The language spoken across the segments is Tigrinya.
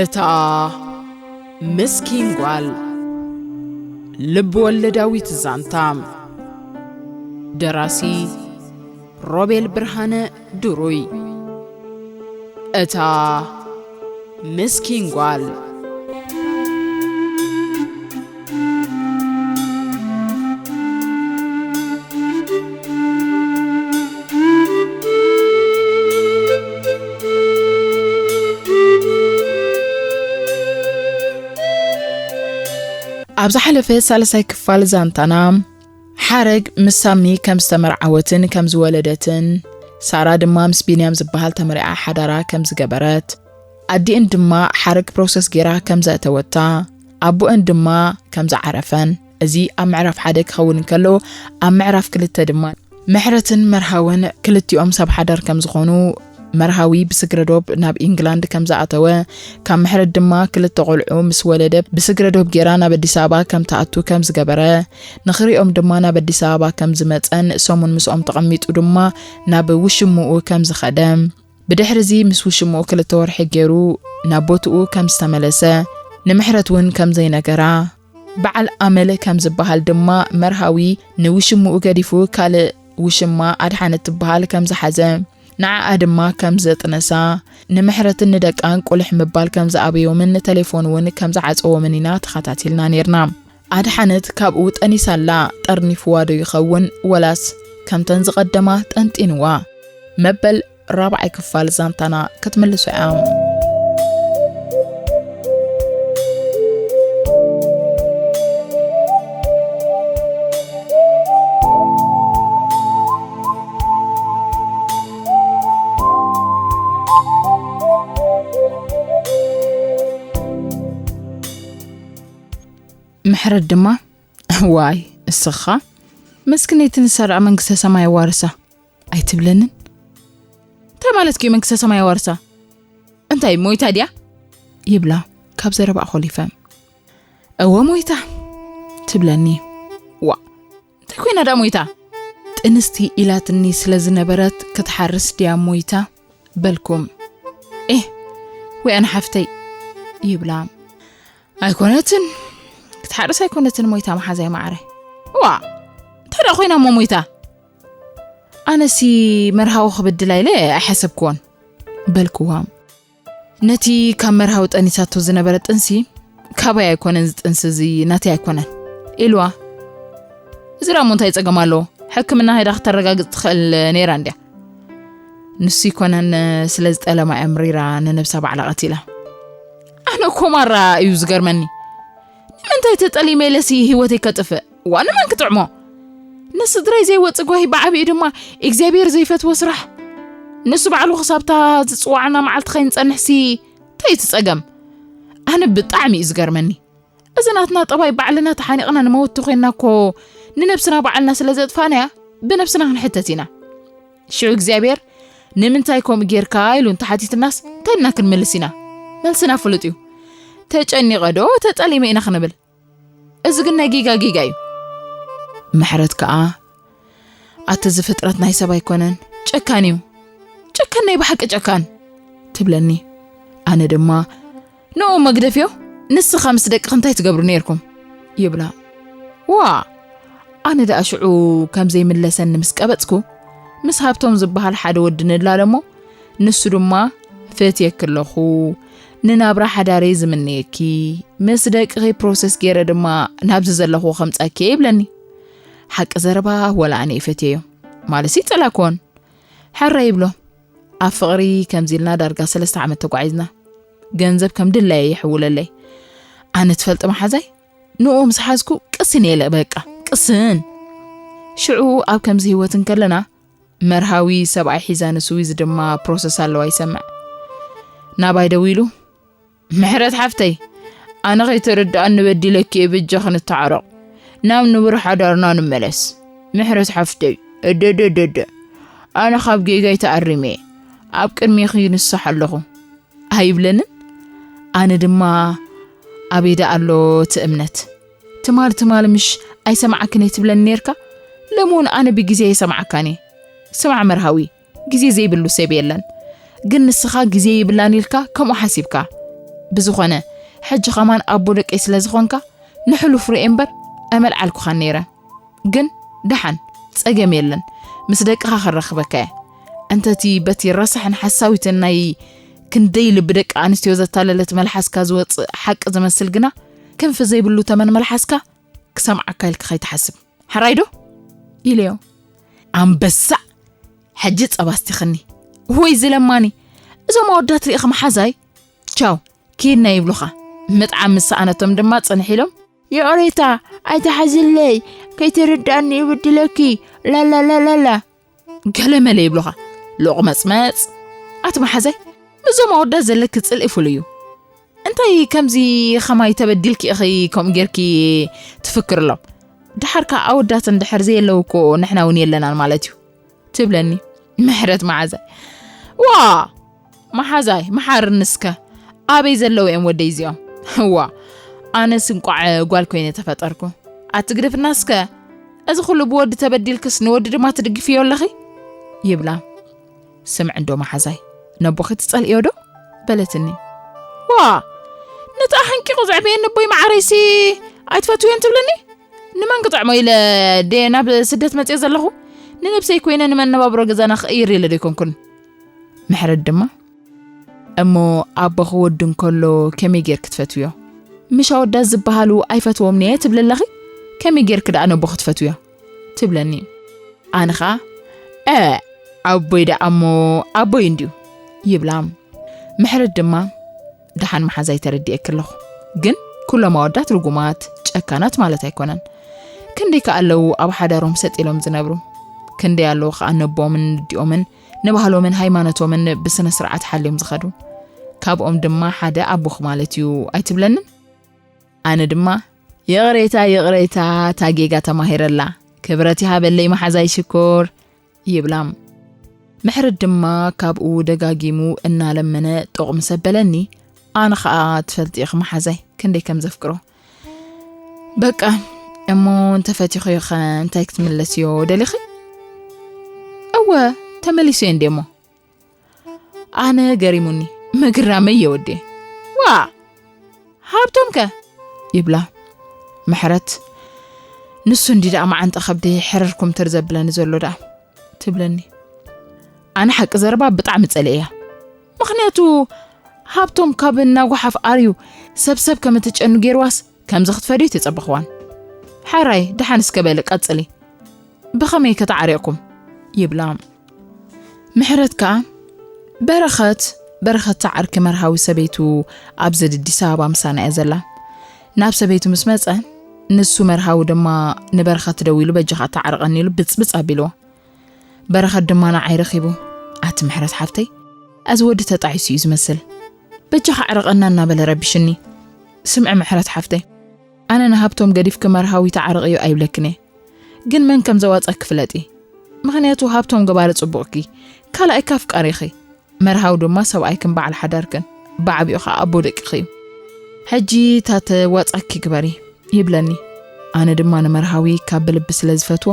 እታ ምስኪን ጓል። ልብ ወለዳዊት ዛንታ። ደራሲ ሮቤል ብርሃነ ድሩይ። እታ ምስኪን ጓል። ኣብ ዝሓለፈ ሳልሳይ ክፋል ዛንታና፣ ሓረግ ምስ ሳሚ ከም ዝተመርዓወትን ከም ዝወለደትን፣ ሳራ ድማ ምስ ቢንያም ዝበሃል ተመርዓ ሓዳራ ከም ዝገበረት፣ ኣዲእን ድማ ሓረግ ፕሮሰስ ጌራ ከም ዘእተወታ፣ ኣቦእን ድማ ከም ዝዓረፈን፣ እዚ ኣብ ምዕራፍ ሓደ ክኸውን እንከሎ፣ ኣብ ምዕራፍ ክልተ ድማ ምሕረትን መርሃውን ክልቲኦም ሰብ ሓዳር ከም ዝኾኑ፣ መርሃዊ ብስግረዶብ ናብ ኢንግላንድ ከም ዝኣተወ፣ ካብ ምሕረት ድማ ክልተ ቆልዑ ምስ ወለደ ብስግረዶብ ጌራ ናብ ኣዲስ ኣበባ ከም ትኣቱ ከም ዝገበረ፣ ንኽሪኦም ድማ ናብ ኣዲስ ኣበባ ከም ዝመጸን ሰሙን ምስኦም ተቐሚጡ ድማ ናብ ውሽምኡ ከም ዝኸደ፣ ብድሕሪ እዚ ምስ ውሽምኡ ክልተ ወርሒ ጌሩ ናብ ቦትኡ ከም ዝተመለሰ፣ ንምሕረት እውን ከም ዘይነገራ፣ በዓል ኣመል ከም ዝበሃል ድማ መርሃዊ ንውሽምኡ ገዲፉ ካልእ ውሽማ ኣድሓነት ትበሃል ከም ዝሓዘ፣ ንዓኣ ድማ ከም ዘጥነሳ፣ ንምሕረትን ንደቃን ቁልሕ ምባል ከም ዝኣበዮምን ንቴሌፎን እውን ከም ዝዓጸዎምን ኢና ተኸታቲልና ኔርና። ኣድሓነት ካብኡ ጠኒሳ ኣላ፣ ጠርኒፍዋ ዶ ይኸውን ወላስ ከምተን ዝቐደማ ጠንጢንዋ? መበል ራብዓይ ክፋል ዛንታና ክትምልሶ እያ። ምሕረት ድማ፣ ዋይ፣ እስኻ ምስክነይቲ ንሳ ደኣ መንግስተ ሰማይ ኣዋርሳ ኣይትብለንን? እንታይ ማለትኪ እዩ መንግስተ ሰማይ ኣዋርሳ? እንታይ ሞይታ ድያ? ይብላ ካብ ዘረባኣ ኮሊፈ። እወ ሞይታ ትብለኒ። ዋ፣ እንታይ ኮይና ደኣ ሞይታ? ጥንስቲ ኢላትኒ ስለ ዝነበረት ክትሓርስ ድያ ሞይታ? በልኩም። ኤህ፣ ወይ ኣነ ሓፍተይ ይብላ። ኣይኮነትን፣ ክትሓርስ ኣይኮነትን ሞይታ መሓዛይ ማዕረ። ዋ፣ እንታይ ደኣ ኮይና እሞ ሞይታ? ኣነሲ መርሃዊ ክብድላ ኢለ ኣይሓሰብክዎን። በልክዋ። ነቲ ካብ መርሃዊ ጠኒሳቶ ዝነበረ ጥንሲ፣ ካባይ ኣይኮነን እዚ ጥንሲ እዚ ናተይ ኣይኮነን። ኢልዋ። እዚ ደኣ እሞ እንታይ ጸገም ኣለዎ? ሕክምና ሄዳ ክተረጋግጽ ትኽእል ነይራ እንድያ። ንሱ ይኮነን ስለ ዝጠለማ እያ ምሪራ ንነብሳ ባዕላ ቀቲላ። ኣነ እኮ ማራ እዩ ዝገርመኒ። ንምንታይ ተጠሊመ ኢለሲ ህይወተይ ከጥፍእ? ዋ ንመን ክጥዕሞ? ንስድራይ ዘይወጽእ ጓሂ ብዓቢኡ ድማ እግዚኣብሔር ዘይፈትዎ ስራሕ። ንሱ ባዕሉ ክሳብታ ዝጽዋዓና መዓልቲ ከይንጸንሕሲ እንታይ እቲ ጸገም? ኣነ ብጣዕሚ እዩ ዝገርመኒ። እዚ ናትና ጠባይ ባዕልና ተሓኒቕና ንመወቲ ኮይንና እኮ ንነብስና ባዕልና ስለ ዘጥፋእናያ ብነብስና ክንሕተት ኢና። ሽዑ እግዚኣብሔር ንምንታይ ከምኡ ጌርካ ኢሉ እንተሓቲትናስ እንታይ ኢልና ክንምልስ ኢና? መልስና ፍሉጥ እዩ። ተጨኒቐ ዶ ተጠሊመ ኢና ክንብል። እዚ ግን ናይ ጌጋ ጌጋ እዩ። ምሕረት ከኣ ኣቲ እዚ ፍጥረት ናይ ሰብ ኣይኮነን፣ ጨካን እዩ። ጨካን ናይ ብሓቂ ጨካን ትብለኒ። ኣነ ድማ ንኡ መግደፍዮ ንስኻ ምስ ደቅኺ እንታይ ትገብሩ ነይርኩም? ይብላ። ዋ ኣነ ደኣ ሽዑ ከም ዘይምለሰኒ ምስ ቀበጽኩ ምስ ሃብቶም ዝበሃል ሓደ ወዲ ንላለ እሞ ንሱ ድማ ፈትየኪ ኣለኹ፣ ንናብራ ሓዳረይ ዝምነየኪ፣ ምስ ደቅኺ ፕሮሰስ ገይረ ድማ ናብዚ ዘለኹ ከምጻኪ እየ ይብለኒ። ሓቂ ዘረባ ወላ ኣነ ይፈትየዮ ማለሲ ይጸላኮን። ሕረ ይብሎ። ኣብ ፍቕሪ ከምዚ ኢልና ዳርጋ ሰለስተ ዓመት ተጓዒዝና። ገንዘብ ከም ድላየ ይሕውለለይ። ኣነ ትፈልጢ መሓዛይ ንኡ ምስ ሓዝኩ ቅስን እየ ኢለ በቃ ቅስን። ሽዑ ኣብ ከምዚ ህይወት እንከለና መርሃዊ ሰብኣይ ሒዛ ንስዊዝ ድማ ፕሮሰስ ኣለዋ ይሰምዕ። ናባይ ደዊሉ ምሕረት ሓፍተይ ኣነ ከይተረድኣኒ በዲለኪ እየ በጃኺ ንተዓረቕ ናብ ንቡር ሓዳርና ንመለስ። ምሕረት ሓፍተይ እደደደደ ኣነ ካብ ጌጋይ ተኣሪመ እየ ኣብ ቅድሜኺ ይንሳሕ ኣለኹ ኣይብለንን። ኣነ ድማ ኣበይ ደኣ ኣሎ እቲ እምነት? ትማል ትማል ምሽ ኣይሰማዓክን እየ ትብለኒ ነይርካ። ሎሚ እውን ኣነ ብግዜ ኣይሰማዓካን እየ። ስማዕ መርሃዊ፣ ግዜ ዘይብሉ ሰብ የለን። ግን ንስኻ ግዜ ይብላን ኢልካ ከምኡ ሓሲብካ። ብዝኾነ፣ ሕጂ ኸማን ኣቦ ደቀይ ስለ ዝኾንካ፣ ንሕሉፍ ርእየ እምበር ኣመልዓልኩኻን ነይረ። ግን ደሓን፣ ጸገም የለን። ምስ ደቅኻ ከራኽበካ እየ። እንተቲ በቲ ረሳሕን ሓሳዊትን ናይ ክንደይ ልቢ ደቂ ኣንስትዮ ዘታለለት መልሓስካ ዝወጽእ ሓቂ ዝመስል ግና፣ ክንፊ ዘይብሉ ተመን መልሓስካ ክሰምዓካ ኢልካ ከይትሓስብ። ሕራይ ዶ? ኢለዮ። ኣንበሳ! ሕጂ ጸባ ኣስቲኽኒ። ወይ ዝለማኒ! እዞም ኣወዳት ርኢኺ መሓዛይ? ቻው፣ ኬድና ይብሉኻ። ምጥዓም ምስ ሰኣነቶም ድማ ጽንሕ ኢሎም፣ ይቕሬታ፣ ኣይትሓዝለይ፣ ከይትርድኣኒ ይብድለኪ፣ ላላላላላ። ገለመለ ይብሉኻ። ሎቕመጽመጽ። ኣቲ መሓዛይ፣ ምስዞም ኣወዳት ዘለኪ ጽልኢ ፍሉይ እዩ። እንታይ ከምዚ ኸማይ ተበዲልኪ ኢኺ ከምኡ ጌርኪ ትፍክርሎም? ደሓር ከኣ ኣወዳት እንድሕር ዘየለዉ እኮ ንሕና እውን የለናን ማለት እዩ። ትብለኒ ምሕረት መሓዛይ። ዋ! መሓዛይ፣ መሓርኒ እስከ። ኣበይ ዘለዉ እዮም ወደይ እዚኦም? እዋ፣ ኣነስ እንቋዕ ጓል ኮይነ ተፈጠርኩ። ኣትግደፍና እስከ። እዚ ኩሉ ብወዲ ተበዲልክስ ንወዲ ድማ ትድግፍዮ ኣለኺ? ይብላ። ስምዒ እንዶ መሓዛይ፣ ነቦኺ ትጸልእዮ ዶ? በለትኒ። ዋ! ነቲ ኣሕንቂቑ ዘዕበየኒ ኣቦይ መዓረይሲ ኣይትፈትውዮን ትብልኒ? ንመን ክጥዕሞ ኢለ ድየ ናብ ስደት መጽየ ዘለኹ? ንነብሰይ ኮይነ ንመነባብሮ ገዛና ክቕይር ኢለ ዶ ኣይኮንኩን? ምሕረት ድማ፣ እሞ ኣቦኺ ወዲ እንከሎ ከመይ ጌርኪ ትፈትውዮ? ምሽ ኣወዳት ዝበሃሉ ኣይፈትዎም እየ ትብሊ ኣለኺ? ከመይ ጌርኪ ደኣ ነቦኺ ትፈትውዮ? ትብለኒ። ኣነ ኸኣ፣ እ፣ ኣቦይ ደኣ እሞ ኣቦይ እንድዩ፣ ይብላ። ምሕረት ድማ፣ ደሓን መሓዛይ ተረዲኤኪ ኣለኹ። ግን ኩሎም ኣወዳት ርጉማት፣ ጨካናት ማለት ኣይኮነን። ክንደይ ከኣ ኣለዉ ኣብ ሓዳሮም ሰጥ ኢሎም ዝነብሩ። ክንደይ ኣለዉ ከኣ ነቦምን ንዲኦምን ንባህሎምን ሃይማኖቶምን ብስነ ስርዓት ሓልዮም ዝኸዱ። ካብኦም ድማ ሓደ ኣቦኺ ማለት እዩ ኣይትብለንን? ኣነ ድማ፣ ይቕሬታ፣ ይቕሬታ፣ እታ ጌጋ ተማሂረላ። ክብረት ይሃበለይ መሓዛይ ሽኮር። ይብላ። ምሕረት ድማ ካብኡ ደጋጊሙ እናለመነ ጦቕ ምስ ኣበለኒ፣ ኣነ ኸኣ ትፈልጢ ኢኺ መሓዛይ ክንደይ ከም ዘፍቅሮ። በቃ እሞ እንተፈቲኽዮ ኸ እንታይ ክትምለስዮ ደሊኺ? እወ ተመሊሰዮ እንዴ እሞ። ኣነ ገሪሙኒ ምግራመይ የወዴ። ዋ! ሃብቶም ከ? ይብላ። ምሕረት፣ ንሱ እንዲ ደኣ መዓንጣ ከብዲ ሕርር ኩምትር ዘብለኒ ዘሎ ደኣ ትብለኒ። ኣነ ሓቂ ዘረባ ብጣዕሚ ጸልእያ። ምኽንያቱ ሃብቶም ካብ እናጓሓፍ ኣርዩ ሰብ ሰብ ከም እትጨኑ ጌርዋስ ከምዚ ክትፈድዩ ኣይተጸበኽዋን። ሓራይ ደሓን እስከ በሊ ቀጽሊ። ብኸመይ ከተዓሪቕኩም? ይብላ። ምሕረት ከኣ፣ በረኸት፣ በረኸት ዓርኪ መርሃዊ ሰበይቱ ኣብዚ ኣዲስ ኣበባ ምሳና እያ ዘላ። ናብ ሰበይቱ ምስ መጸ፣ ንሱ መርሃዊ ድማ ንበረኸት ደዊሉ በጃኻ ኣተዓርቐኒ ኢሉ ብጽብጽ ኣቢልዎ። በረኸት ድማ ንዓይ ረኺቡ፣ ኣቲ ምሕረት ሓፍተይ፣ እዚ ወዲ ተጣዒሱ እዩ ዝመስል። በጃኻ ኣዕርቐና እናበለ ረቢሽኒ። ስምዒ ምሕረት ሓፍተይ፣ ኣነ ንሃብቶም ገዲፍኪ መርሃዊ ተዓረቕዮ ኣይብለክን እየ። ግን መን ከም ዘዋጸኪ ፍለጢ። ምኽንያቱ ሃብቶም ገባሪ ጽቡቕኪ፣ ካልኣይኪ ኣፍቃሪኺ፣ መርሃዊ ድማ ሰብኣይክን በዓል ሓዳርክን፣ ብዓቢኡ ኸኣ ኣቦ ደቅኺ እዩ። ሕጂ እታ ተዋጻኪ ግበሪ ይብለኒ። ኣነ ድማ ንመርሃዊ ካብ ብልቢ ስለ ዝፈትዎ፣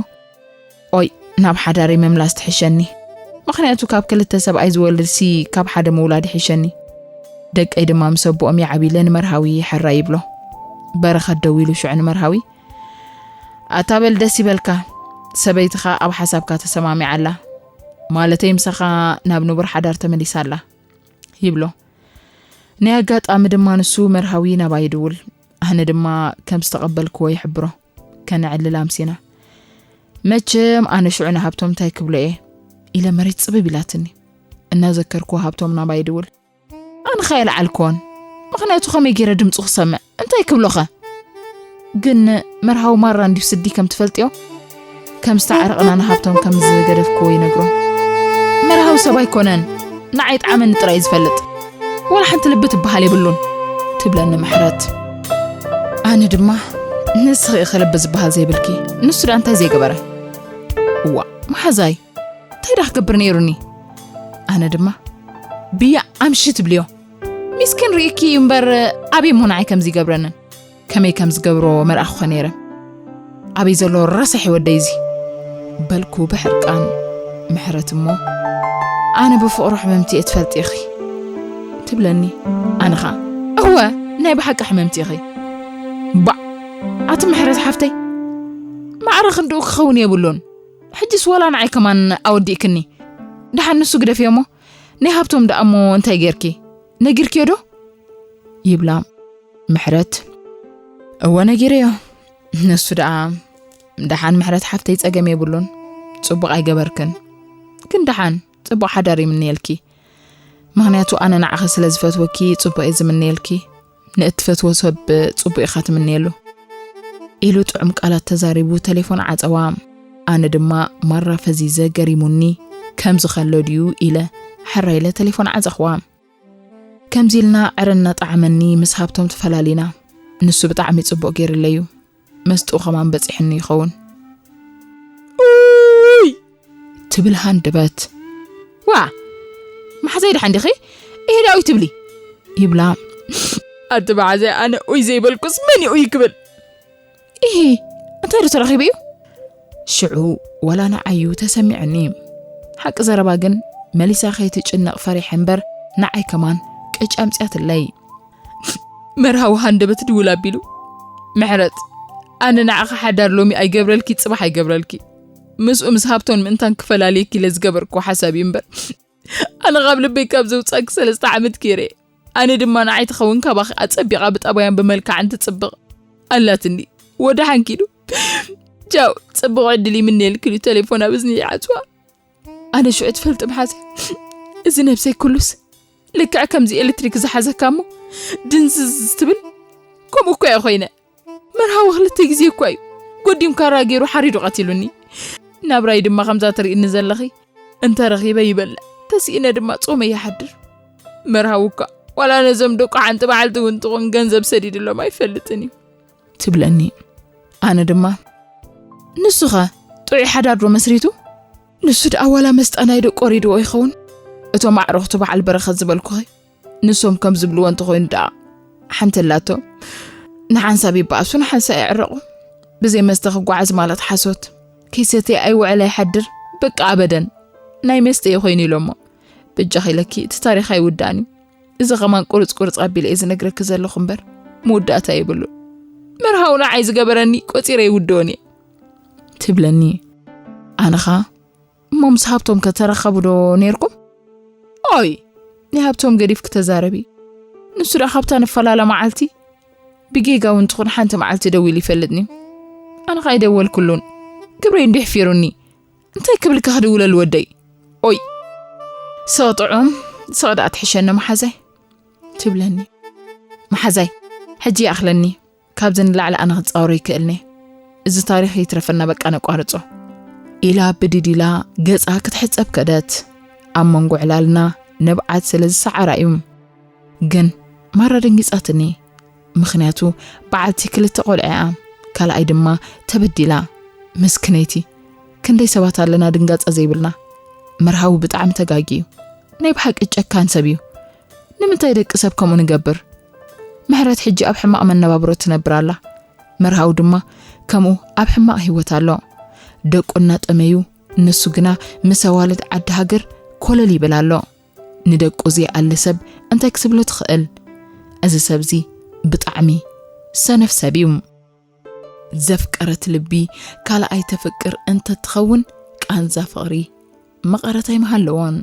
ኦይ ናብ ሓዳረይ ምምላስ ትሕሸኒ። ምኽንያቱ ካብ ክልተ ሰብኣይ ዝወልድሲ ካብ ሓደ ምውላድ ይሕሸኒ። ደቀይ ድማ ምስ ኣቦኦም ይዓብይለ ንመርሃዊ ሕራይ ይብሎ። በረኸት ደዊሉ ሽዑ ንመርሃዊ፣ ኣታ በል ደስ ይበልካ፣ ሰበይትኻ ኣብ ሓሳብካ ተሰማሚዓ ኣላ፣ ማለተይ ምሳኻ ናብ ንቡር ሓዳር ተመሊሳ ኣላ ይብሎ። ናይ ኣጋጣሚ ድማ ንሱ መርሃዊ ናባይ ይድውል፣ ኣነ ድማ ከም ዝተቐበልክዎ ይሕብሮ። ከነዕልል ኣምሲና። መቸም ኣነ ሽዑ ንሃብቶም እንታይ ክብሎ እየ ኢለ መሬት ጽብብ ኢላትኒ። እናዘከርኩ ሃብቶም ናባይ ይድውል። ኣነ ኸኣ ኣይለዓልክዎን። ምኽንያቱ ኸመይ ገይረ ድምፁ ክሰምዕ? እንታይ ክብሎኸ? ግን መርሃዊ ማራ እንዲዩ ስዲ ከም ትፈልጥዮ? ከም ዝተዓረቕና ንሃብቶም ከም ዝገደፍክዎ ይነግሮ። መርሃዊ ሰብ ኣይኮነን። ንዓይ ጣዕመኒ ጥራይ እዩ ዝፈልጥ። ወላ ሓንቲ ልቢ ትበሃል የብሉን። ትብለኒ ምሕረት። ኣነ ድማ ንስኺ ኢኺ ልቢ ዝበሃል ዘይብልኪ። ንሱ ደኣ እንታይ ዘይገበረ? እዋ፣ መሓዛይ። እንታይ ደኣ ክገብር ነይሩኒ? ኣነ ድማ፣ ብያ ኣምሺ ትብልዮ። ሚስኪን ርኢኪ እዩ እምበር፣ ኣበይ እሞ ንዓይ ከምዚ ይገብረንን? ከመይ ከም ዝገብሮ መርኣኹኸ ነይረ። ኣበይ ዘሎ ረሳሕ ወደይ እዚ? በልኩ ብሕርቃን። ምሕረት እሞ፣ ኣነ ብፍቕሩ ሕምምቲ እየ ትፈልጢ ኢኺ። ትብለኒ። ኣነ ኸኣ፣ እወ፣ ናይ ብሓቂ ሕመምቲ ኢኺ። ባዕ፣ ኣቲ ምሕረት ሓፍተይ፣ ማዕረ ክንድኡ ክኸውን የብሉን። ሕጅስ ዋላ ንዓይ ከማን ኣወዲእክኒ። ደሓን ንሱ ግደፍዮ እሞ፣ ናይ ሃብቶም ደኣ እሞ እንታይ ጌርኪ? ነጊርክዮ ዶ? ይብላ። ምሕረት፣ እወ ነጊረዮ። ንሱ ደኣ፣ ደሓን ምሕረት ሓፍተይ፣ ጸገም የብሉን። ጽቡቕ ኣይገበርክን። ግን ደሓን ጽቡቕ ሓዳር ይምነየልኪ። ምኽንያቱ ኣነ ንዓኺ ስለ ዝፈትወኪ ጽቡቕ እየ ዝምነየልኪ። ንእትፈትዎ ሰብ ጽቡቕ ኢኻ ትምነየሉ። ኢሉ ጥዑም ቃላት ተዛሪቡ ተሌፎን ዓጸዋ። ኣነ ድማ ማራ ፈዚዘ፣ ገሪሙኒ፣ ከምዚ ከሎ ድዩ ኢለ ሕራይ ኢለ ተሌፎን ዓጸኽዋ። ከምዚ ኢልና ዕረ እናጠዓመኒ ምስ ሃብቶም ተፈላሊና። ንሱ ብጣዕሚ ጽቡቕ ገይርለዩ። መስጥኡ ከማን በጺሕኒ ይኸውን። ኡይ! ትብል ሃንደበት። ዋ! ማሕዘይ ደሓን ዲኺ? ኢሂ ዳዊት ትብሊ? ይብላ። ኣቲ መሓዘይ፣ ኣነ ኡይ ዘይበልኩስ መን እዩ ኡይ ክብል? ኢሂ፣ እንታይ ዶ ተረኺቡ እዩ? ሽዑ ዋላ ንዓዩ ተሰሚዑኒ። ሓቂ ዘረባ ግን መሊሳ ከይትጭነቕ ፈሪሐ እምበር ንዓይ ከማን ቅጭ ኣምጽኣትለይ። መርሃዊ ሃንደበት ድውል ኣቢሉ፣ ምሕረት፣ ኣነ ንዓኺ ሓዳር ሎሚ ኣይገብረልኪ፣ ጽባሕ ኣይገብረልኪ። ምስኡ ምስ ሃብቶን ምእንታን ክፈላልየኪ ኢለ ዝገበርክዎ ሓሳብ እዩ እምበር፣ ኣነ ካብ ልበይ ካብ ዘውጻእኪ ሰለስተ ዓመት ገይረ እየ። ኣነ ድማ ንዓይ ትኸውን ካባኺ ኣጸቢቓ ብጠባያን ብመልክዓን ትጽብቕ ኣላትኒ። ወደሓን ኪዱ። ቻው፣ ጽቡቕ ዕድል ይምነየልኪ ኢሉ ተሌፎን ኣብ እዝኒ ይዓጽዋ። ኣነ ሽዑ ትፈልጢ መሓዘ፣ እዚ ነብሰይ ኩሉስ ልክዕ ከምዚ ኤሌክትሪክ ዝሓዘካ እሞ ድንዝዝ ትብል፣ ከምኡ እኮ እየ ኮይነ። መርሃዊ ክልተ ግዜ እኳ እዩ ጎዲም ካራ ገይሩ ሓሪዱ ቀቲሉኒ። ናብራይ ድማ ከምዛ ትርእኒ ዘለኺ፣ እንተ ረኺበ ይበልዕ፣ ተስኢነ ድማ ጾመ ይሓድር። መርሃዊ እኳ ዋላ ነዞም ደቁ ሓንቲ በዓልቲ እውን ትኹን ገንዘብ ሰዲድሎም ኣይፈልጥን እዩ። ትብለኒ። ኣነ ድማ፣ ንሱኸ ጥዑይ ሓዳር ዶ መስሪቱ? ንሱ ደኣ ዋላ መስጣ ናይ ደቁ ወሪድዎ ይኸውን? እቶም ኣዕሩኽቱ በዓል በረኸት ዝበልኩኺ፣ ንሶም ከም ዝብልዎ እንተኾይኑ ደኣ ሓንቲ ኣላቶም። ንሓንሳብ ይበኣሱ፣ ንሓንሳብ ይዕረቑ። ብዘይ መስተ ክጓዓዝ ማለት ሓሶት። ከይሰትየ ኣይውዕል ኣይሓድር፣ በቃ ኣበደን። ናይ መስተ እዩ ኮይኑ ኢሎሞ። በጃኺ ኢለኪ፣ እቲ ታሪኽ ኣይውዳእን እዩ። እዚ ኸማን ቁርጽ ቁርጽ ኣቢለ እየ ዝነግረኪ ዘለኹ እምበር፣ መወዳእታ የብሉን። መርሃዊ ንዓይ ዝገበረኒ ቆጺረ ይውድኦን እየ። ትብለኒ። ኣነ ኸኣ፣ እሞ ምስ ሃብቶም ከተራኸቡ ዶ ነይርኩም? ኦይ፣ ናይ ሃብቶም ገዲፍኪ ተዛረቢ። ንሱ ደኣ ካብታ ንፈላለ መዓልቲ፣ ብጌጋ እውን ትኹን ሓንቲ መዓልቲ ደዊሉ ይፈልጥኒ። ኣነ ኸኣ ኣይደወልኩሉን። ግብረይ እንዲሕ ፊሩኒ። እንታይ ክብልካ ክድውለሉ ወደይ? ኦይ፣ ስቕ ጥዑም፣ ስቕ ደኣ ትሕሸኒ መሓዛይ። ትብለኒ። መሓዛይ፣ ሕጂ ይኣኽለኒ። ካብዚ ንላዕሊ ኣነ ክጻወሮ ይክእልኒ። እዚ ታሪኽ ይትረፈና፣ በቃ ነቋርጾ። ኢላ ብድድ ኢላ ገጻ ክትሕጸብ ከደት። ኣብ መንጎ ዕላልና ንብዓት ስለ ዝሰዓራ እዩ። ግን ማራ ደንጊጻትኒ። ምኽንያቱ በዓልቲ ክልተ ቆልዓ እያ። ካልኣይ ድማ ተበዲላ። ምስክነይቲ። ክንደይ ሰባት ኣለና ድንጋጸ ዘይብልና። መርሃዊ ብጣዕሚ ተጋጊ እዩ። ናይ ብሓቂ ጨካን ሰብ እዩ። ንምንታይ ደቂ ሰብ ከምኡ ንገብር? ምሕረት ሕጂ ኣብ ሕማቕ መነባብሮ ትነብር ኣላ። መርሃዊ ድማ ከምኡ ኣብ ሕማቕ ህይወት ኣሎ። ደቁ እናጠመዩ፣ ንሱ ግና ምስ ኣዋልድ ዓዲ ሃገር ኮለል ይብል ኣሎ። ንደቁ ዘይኣሊ ሰብ እንታይ ክትብሎ ትኽእል? እዚ ሰብዚ ብጣዕሚ ሰነፍ ሰብ እዩ። ዘፍቀረት ልቢ ካልኣይ ተፍቅር እንተትኸውን ቃንዛ ፍቕሪ መቐረት ኣይምሃለዎን።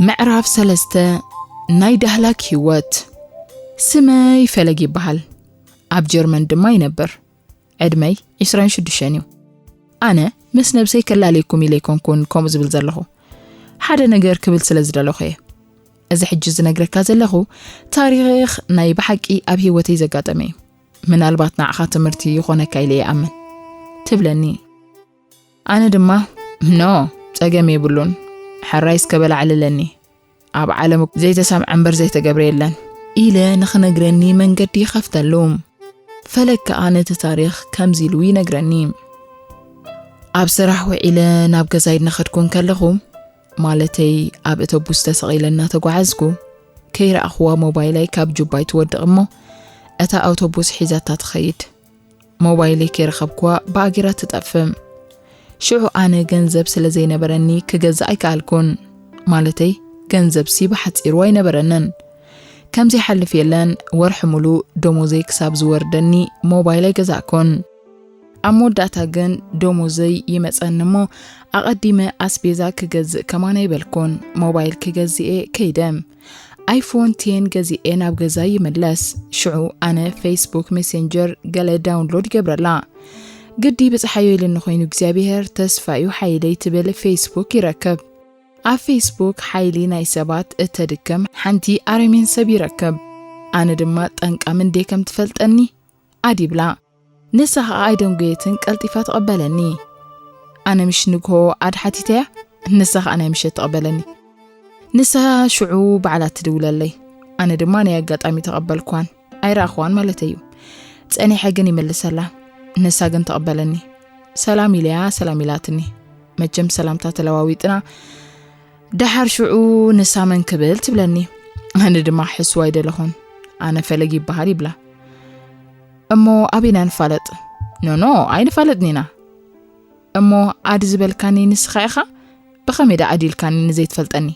ምዕራፍ ሰለስተ። ናይ ዳህላክ ህይወት። ስመይ ፈለግ ይበሃል። ኣብ ጀርመን ድማ ይነብር። ዕድመይ ዕስራን ሽዱሽተን እዩ። ኣነ ምስ ነብሰይ ከላልየኩም ኢለ ኣይኮንኩን ከምኡ ዝብል ዘለኹ። ሓደ ነገር ክብል ስለ ዝደለኹ እየ። እዚ ሕጂ ዝነግረካ ዘለኹ ታሪኽ ናይ ብሓቂ ኣብ ህይወተይ ዘጋጠመ እዩ። ምናልባት ንዓኻ ትምህርቲ ይኾነካ ኢለ ይኣምን። ትብለኒ። ኣነ ድማ፣ ኖ፣ ጸገም የብሉን። ሕራይ እስከ በል ኣዕልለኒ። ኣብ ዓለም ዘይተሰምዐ እምበር ዘይተገብረ የለን። ኢለ ንኽነግረኒ መንገዲ ይኸፍተሉ። ፈለግ ከኣ ነቲ ታሪኽ ከምዚ ኢሉ ይነግረኒ። ኣብ ስራሕ ውዒለ ናብ ገዛይ እናኸድኩ እንከለኹ፣ ማለተይ ኣብ እተቡስ ተሰቒለ እናተጓዓዝኩ፣ ከይረኣኽዋ ሞባይለይ ካብ ጁባይ ትወድቕ እሞ፣ እታ ኣውቶቡስ ሒዛታ ትኸይድ። ሞባይለይ ከይረኸብኩዋ ብኣጊራ ትጠፍእ። ሽዑ ኣነ ገንዘብ ስለ ዘይነበረኒ ክገዝእ ኣይከኣልኩን። ማለተይ ገንዘብሲ ብሓፂሩ ኣይነበረንን። ከምዚ ሓልፍ የለን፣ ወርሒ ሙሉ ደሞዘይ ክሳብ ዝወርደኒ ሞባይል ኣይገዛእኩን። ኣብ መወዳእታ ግን ደሞዘይ ይመፀኒ እሞ ኣቐዲመ ኣስቤዛ ክገዝእ ከማን ኣይበልኩን፣ ሞባይል ክገዝኤ ከይደ። ኣይፎን ቴን ገዚኤ ናብ ገዛ ይምለስ። ሽዑ ኣነ ፌስቡክ ሜሴንጀር ገለ ዳውንሎድ ይገብረላ። ግዲ ብፀሓዮ ኢልኒ ኮይኑ እግዚኣብሔር ተስፋዩ ሓይለይ ትብል ፌስቡክ ይረክብ። ኣብ ፌስቡክ ሓይሊ ናይ ሰባት እተድክም ሓንቲ ኣረሜን ሰብ ይረክብ። ኣነ ድማ ጠንቃም እንዴ ከም ትፈልጠኒ ኣድ ይብላ። ንሳ ኸዓ ኣይደንጎየትን ቀልጢፋ ተቐበለኒ። ኣነ ምሽ ንግሆ ኣድ ሓቲተያ፣ ንሳ ኸዓ ናይ ምሸት ተቐበለኒ። ንሳ ሽዑ ባዕላ ትድውለለይ፣ ኣነ ድማ ናይ ኣጋጣሚ ተቐበልኳን ኣይረኣኽዋን ማለት እዩ። ጸኒሐ ግን ይምልሰላ፣ ንሳ ግን ተቐበለኒ። ሰላም ኢለያ፣ ሰላም ኢላትኒ። መቸም ሰላምታ ተለዋዊጥና፣ ደሓር ሽዑ ንሳ መን ክብል ትብለኒ። ኣነ ድማ ሕስዋ ኣይደለኹን፣ ኣነ ፈለግ ይበሃል ይብላ። እሞ ኣበይና ንፋለጥ? ኖኖ ኣይንፋለጥን ኢና። እሞ ኣድ ዝበልካኒ ንስኻ ኢኻ? ብኸመይ ደኣ ኣድ ኢልካኒ ንዘይትፈልጠኒ?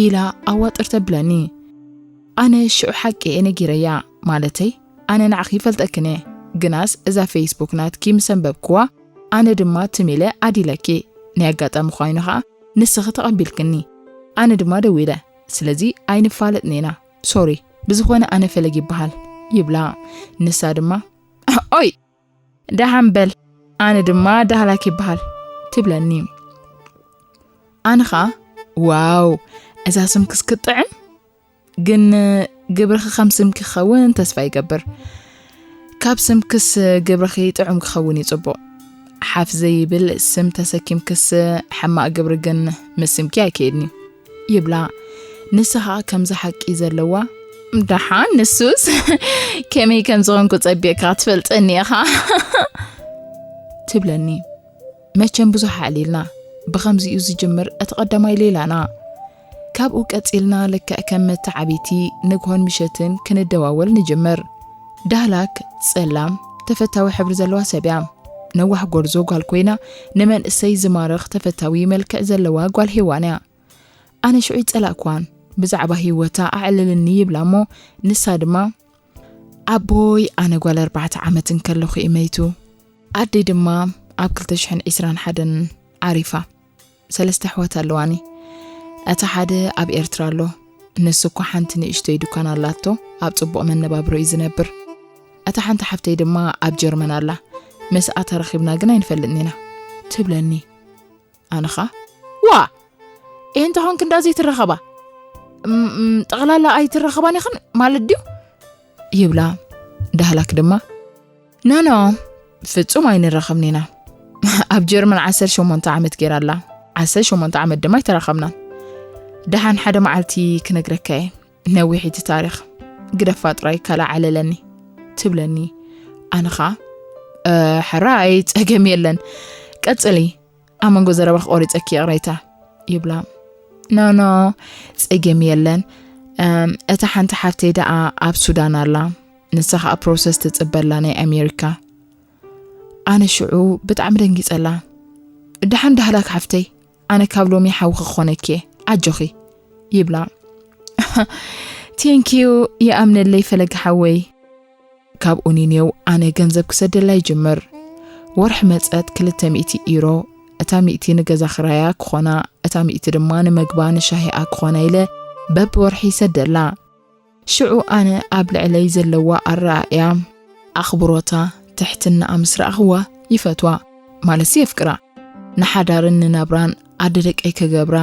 ኢላ ኣዋጥር ተብለኒ። ኣነ ሽዑ ሓቂ እየ ነጊረያ፣ ማለተይ ኣነ ንዓኺ ይፈልጠክን እየ፣ ግናስ እዛ ፌስቡክ ናትኪ ምስ ኣንበብክዋ ኣነ ድማ ትም ኢለ ኣድ ኢለኪ። ናይ ኣጋጣሚ ኮይኑ ኸዓ ንስኺ ተቐቢልክኒ፣ ኣነ ድማ ደዊለ፣ ስለዚ ኣይንፋለጥን ኢና፣ ሶሪ። ብዝኾነ ኣነ ፈለግ ይበሃል ይብላ። ንሳ ድማ ኦይ ደሓን በል፣ ኣነ ድማ ዳህላክ ይበሃል ትብለኒ። ኣነ ኸዓ ዋው እዛ ስምክስ ክትጥዕም፣ ግን ግብርኺ ከም ስምኪ ክኸውን ተስፋ ይገብር። ካብ ስምክስ ግብርኺ ጥዑም ክኸውን እዩ ጽቡቕ። ሓፍ ዘይብል ስም ተሰኪምክስ ሕማቕ ግብሪ ግን ምስ ስምኪ ኣይከይድን እዩ ይብላ። ንሳ ኸዓ ከምዚ ሓቂ ዘለዋ፣ ደሓን ንሱስ ከመይ ከም ዝኾንኩ ጸቢቕካ ትፈልጠኒ ኢኻ ትብለኒ። መቸም ብዙሕ ኣዕሊልና፣ ብኸምዚ'ዩ ዝጅምር እቲ ቀዳማይ ሌላና። ካብኡ ቀጺልና ልክዕ ከም መተዓቢቲ ንግሆን ምሸትን ክንደዋወል ንጅምር። ዳህላክ ጸላም ተፈታዊ ሕብሪ ዘለዋ ሰብ እያ። ነዋሕ ጎርዞ ጓል ኮይና ንመንእሰይ ዝማርኽ ተፈታዊ መልክዕ ዘለዋ ጓል ሄዋን እያ። ኣነ ሽዑ ይጸላእኳን፣ ብዛዕባ ህይወታ ኣዕልልኒ ይብላ እሞ ንሳ ድማ ኣቦይ ኣነ ጓል ኣርባዕተ ዓመት እንከለኹ እዩ መይቱ። ኣደይ ድማ ኣብ ክልተ ሽሕን ዕስራን ሓደን ዓሪፋ። ሰለስተ ኣሕዋት ኣለዋኒ። እቲ ሓደ ኣብ ኤርትራ ኣሎ። ንሱ እኳ ሓንቲ ንእሽቶይ ድኳን ኣላቶ፣ ኣብ ጽቡቕ መነባብሮ እዩ ዝነብር። እታ ሓንቲ ሓፍተይ ድማ ኣብ ጀርመን ኣላ። ምስኣ ተራኺብና ግን ኣይንፈልጥን ኢና ትብለኒ። ኣነ ኸኣ ዋ፣ እንተ ኾንክ እንዳ ዘይትራኸባ? እም፣ እም፣ ጠቕላላ ኣይትራኸባን ኢኽን ማለት ድዩ? ይብላ። ዳህላክ ድማ ኖ ኖ፣ ፍጹም ኣይንራኸብን ኢና። ኣብ ጀርመን ዓሰርተ ሸሞንተ ዓመት ገይራ ኣላ። ዓሰርተ ሸሞንተ ዓመት ድማ ኣይተራኸብናን። ደሓን ሓደ መዓልቲ ክነግረካ እየ። ነዊሕ እቲ ታሪኽ። ግደፋ ጥራይ ካልእ ዓለለኒ ትብለኒ። ኣነ ኸኣ እ፣ ሕራይ ጸገም የለን። ቀጽሊ። ኣብ መንጎ ዘረባኺ ቆሪጸኪ ይቕሬታ ይብላ። ኖ ኖ፣ ጸገም የለን። እም፣ እታ ሓንቲ ሓፍተይ ደኣ ኣብ ሱዳን ኣላ። ንሳ ኸኣ ፕሮሰስ ትጽበላ ናይ ኣሜሪካ። ኣነ ሽዑ ብጣዕሚ ደንጊጸላ። ደሓን ዳህላክ ሓፍተይ፣ ኣነ ካብ ሎሚ ሓውኺ ክኾነኪ እየ፣ ኣጆኺ ይብላ። ቴንኪዩ፣ ይኣምነለይ ፈለግ ሓወይ። ካብ ኡኒኔው ኣነ ገንዘብ ክሰደላ ይጅምር። ወርሒ መጸት ክልተ ሚእቲ ኢሮ፣ እታ ሚእቲ ንገዛ ክራያ ክኾና፣ እታ ሚእቲ ድማ ንመግባ ንሻሂኣ ክኾና ኢለ በብወርሒ ይሰደላ። ሽዑ ኣነ ኣብ ልዕለይ ዘለዋ ኣረኣእያ፣ ኣኽብሮታ፣ ትሕትናኣ ምስ ረኣኽዋ ይፈትዋ፣ ማለትሲ የፍቅራ። ንሓዳርን ንናብራን ኣደ ደቀይ ክገብራ፣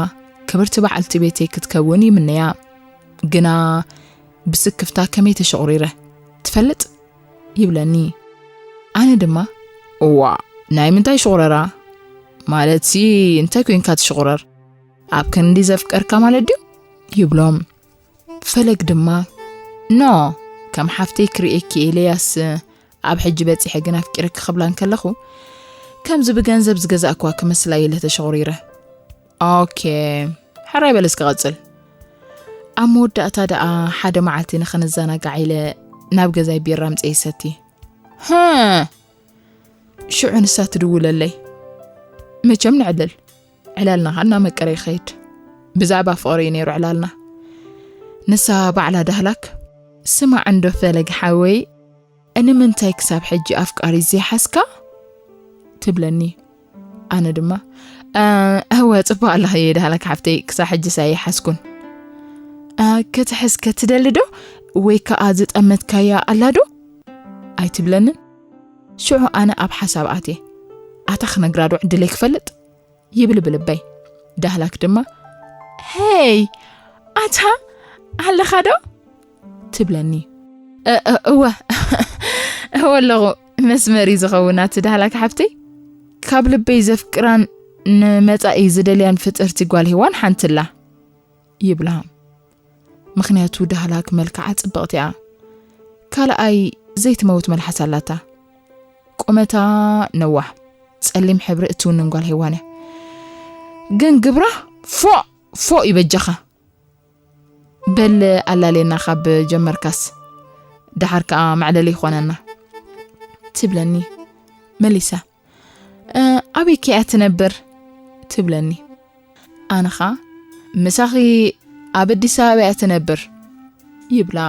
ክብርቲ በዓልቲ ቤተይ ክትከውን ይምነያ። ግና ብስክፍታ ከመይ ተሸቑሪረ ትፈልጥ? ይብለኒ። ኣነ ድማ፣ እዋ፣ ናይ ምንታይ ሽቑረራ? ማለትሲ እንታይ ኮይንካ ትሽቑረር? ኣብ ክንዲ ዘፍቀርካ ማለት ድዩ? ይብሎም። ፈለግ ድማ፣ ኖ፣ ከም ሓፍተይ ክርእየኪ ኢለያስ ኣብ ሕጂ በጺሐ ግን ኣፍቂረኪ ክብላ እንከለኹ፣ ከምዚ ብገንዘብ ዝገዛእክዋ ክመስላ ኢለ ተሸቑሪረ። ኦኬ፣ ሕራይ በል እስኪ ቀጽል። ኣብ መወዳእታ ደኣ ሓደ መዓልቲ ንኽንዘናጋዕ ኢለ ናብ ገዛይ ቢራ ኣምጽኤ ይሰቲ። ህእ፣ ሽዑ ንሳ ትድውለለይ። መቸም ንዕልል። ዕላልና ኸኣ እናመቀረ ይኸይድ። ብዛዕባ ፍቕሪ እዩ ነይሩ ዕላልና። ንሳ ባዕላ ዳህላክ፣ "ስማዕ እንዶ ፈለግ ሓወይ፣ ንምንታይ ክሳብ ሕጂ ኣፍቃሪ ዘይሓዝካ?" ትብለኒ። ኣነ ድማ፣ "እ፣ እወ፣ ጽቡቕ ኣለኺ ዳህላክ ሓፍተይ፣ ክሳብ ሕጂስ ኣይሓዝኩን። እ፣ ክትሕዝ ከ ትደሊ ዶ? ወይ ከኣ ዝጠመትካያ ኣላ ዶ?" ኣይትብለንን። ሽዑ ኣነ ኣብ ሓሳብ ኣትየ። "ኣታ ክነግራ ዶ ዕድለይ ክፈልጥ?" ይብል ብልበይ። ዳህላክ ድማ፣ "ሄይ፣ ኣታ ኣለኻ ዶ?" ትብለኒ። "እ-፣ እ-፣ እወ፣ እወ ኣለኹ። መስመር እዩ ዝኸውን ኣቲ ዳህላክ ሓፍተይ። ካብ ልበይ ዘፍቅራን ንመጻኢ ዝደልያን ፍጥርቲ ጓል ሄዋን ሓንቲ ኣላ" ይብላ። ምኽንያቱ ዳህላክ መልክዓ ጽብቕቲ እያ። ካልኣይ ዘይትመውት መልሓስ ኣላታ። ቁመታ ነዋሕ፣ ጸሊም ሕብሪ እትውንን ጓል ሄዋን እያ። ግን ግብራ ፎእ ፎእ ይበጃኻ። በል ኣላልየና ካብ ጀመርካስ፣ ደሓር ከኣ መዕለሊ ይኾነና ትብለኒ መሊሳ። "እ፣ ኣበይ ከ እያ ትነብር?" ትብለኒ። ኣነ ኸኣ፣ "ምሳኺ ኣብ ኣዲስ ኣበባ እያ ትነብር" ይብላ።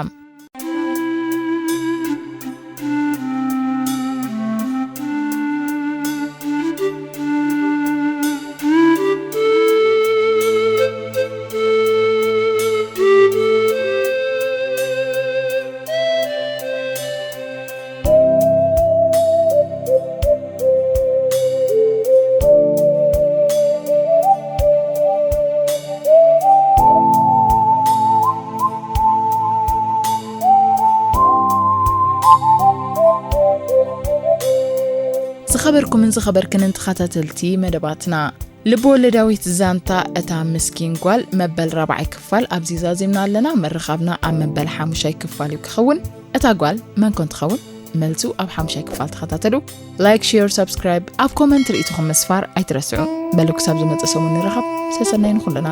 ዝኸበርኩምን ዝኸበርክንን ተኸታተልቲ መደባትና፣ ልብ ወለዳዊት ዛንታ እታ ምስኪን ጓል መበል ራብዓይ ክፋል ኣብዚ ዛዚምና ኣለና። ምርኻብና ኣብ መበል ሓሙሻይ ክፋል እዩ ክኸውን። እታ ጓል መን ኮን ትኸውን? መልሱ ኣብ ሓሙሻይ ክፋል ተኸታተሉ። ላይክ፣ ሼር፣ ሳብስክራይብ፣ ኣብ ኮመንት ርእይቶኹም ምስፋር ኣይትረስዑ። በሉ ክሳብ ዝመጽእ ሰሙን ንራኸብ። ሰሰናይ ንኹልና።